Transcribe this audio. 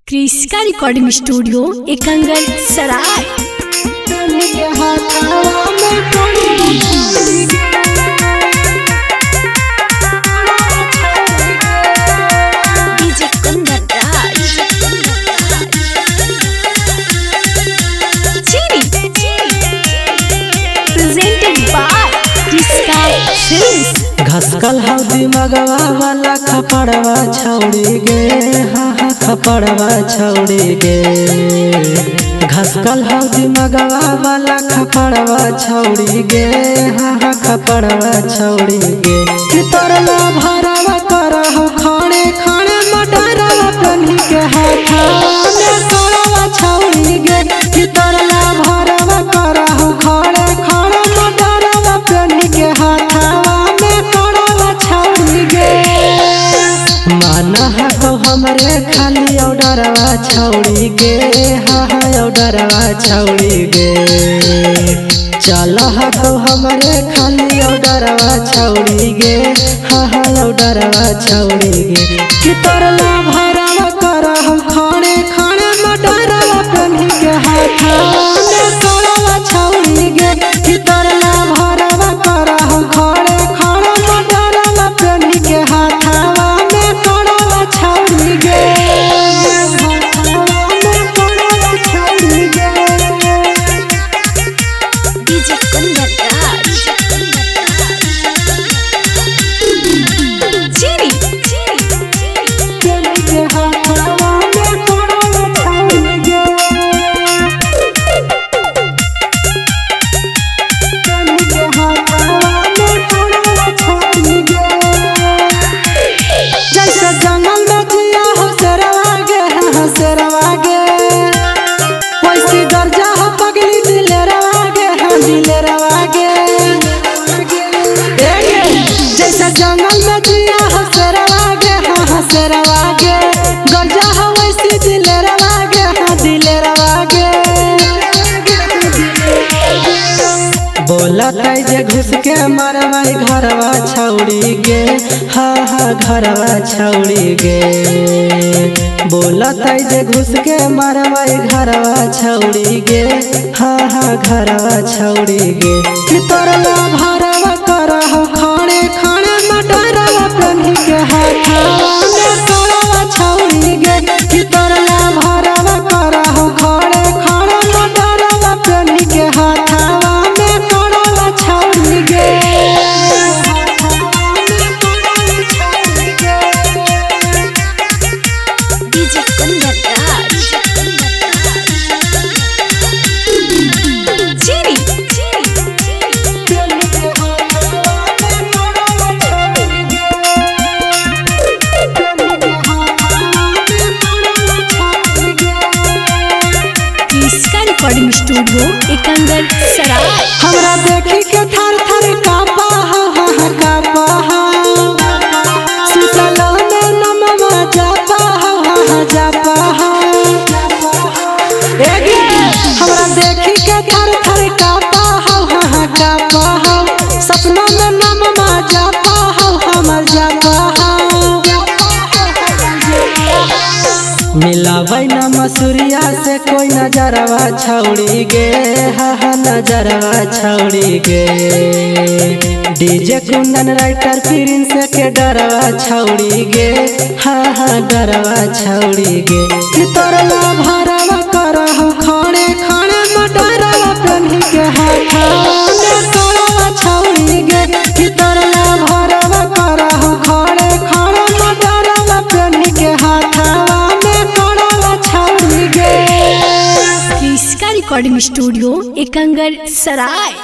क्रिस्का recording studio एकंगल सराय। DJ Kundan Raj चीनी presented by क्रिस्का films. घसकल हौ दिमगवा वाला खपड़वा छौड़ी गे, हाँ हाँ खपड़वा छौड़ी गे। घसकल हौ दिमगवा वाला खपड़वा छौड़ी गे, हाँ हाँ खपड़वा छौड़ी गे। कि तोरला भरवा करहु खाने खाने मटरवा पेन्ही के हाथा में तोरवा छौड़ी गे। कि तोरला भरवा करहु खाने खाने मटरवा पेन्ही के हाथावा माना हो हमरे खाली ऑर्डरवा छौड़ी गे, हाँ हाँ ऑर्डरवा छौड़ी गे। चल हो हमरे खाली ऑर्डरवा छौड़ी गे, हाँ हाँ ऑर्डरवा छौड़ी गे। कि तोरला भरवा करहु खाने खाने मटरवा पेन्ही के हाथा में तोरवा छौड़ी गे। कि तोरला भरवा करहु खाने खाने मटरवा पेन्ही के हाथावा डीजे कुंदन राज चीनी जैसे जंगल में जिया हो शेरवा गे, हाँ शेरवा गे, वैसे दर्जा हो पगली दिलेरवा गे, हाँ दिलेरवा गे। जैसे जंगल में जिया हो शेरवा गे, हाँ शेरवा गे, गरजा हो वैसे दिलेरवा गे, हाँ दिलेरवा गे। बोला जे घुस के मरवाई घरवा छौड़ी गे, हाँ हाँ घरवा छौड़ी गे। बोला जे घुस के मरवाई घरवा छौड़ी गे, हाँ हाँ घरवा छौड़ी गे। कि तोरला भरवा करहु खाने खाने मटरवा पेन्ही के हाथा में तोरवा छौड़ी गे। कि तोरला भरवा करहु खाने खाने मटरवा पेन्ही के हाथावा में तोरवा छौड़ी गे। डीजे कुंदन राज चीनी क्रिस्का रिकॉर्डिंग स्टूडियो एकंगल सराय। हमरा देखी के थर थर कापा हा हा कापा हा, सुतल में नमवा जापा हा हा जापा हा। हमरा देखी के थर थर कापा हा हा कापा हा, सपना में नमवा जापा हा हमर जापा हा। मिलाबै न मसूरिया से कोई नजरवा छौड़ी गे, हाँ हाँ नजरवा छौड़ी गे। डीजे कुंदन राइटर प्रिंस के डरवा छौड़ी गे, हाँ हाँ डरवा छौड़ी गे। कि तोरला भरवा करहु खाने खाने मटरवा पेन्ही के हाथा में तोरवा छौड़ी गे। कि तोरला भरवा करहु खाने खाने मटरवा पेन्ही के हाथावा में तोरवा छौड़ी गे। क्रिस्का रिकॉर्डिंग स्टूडियो एकंगल सराय।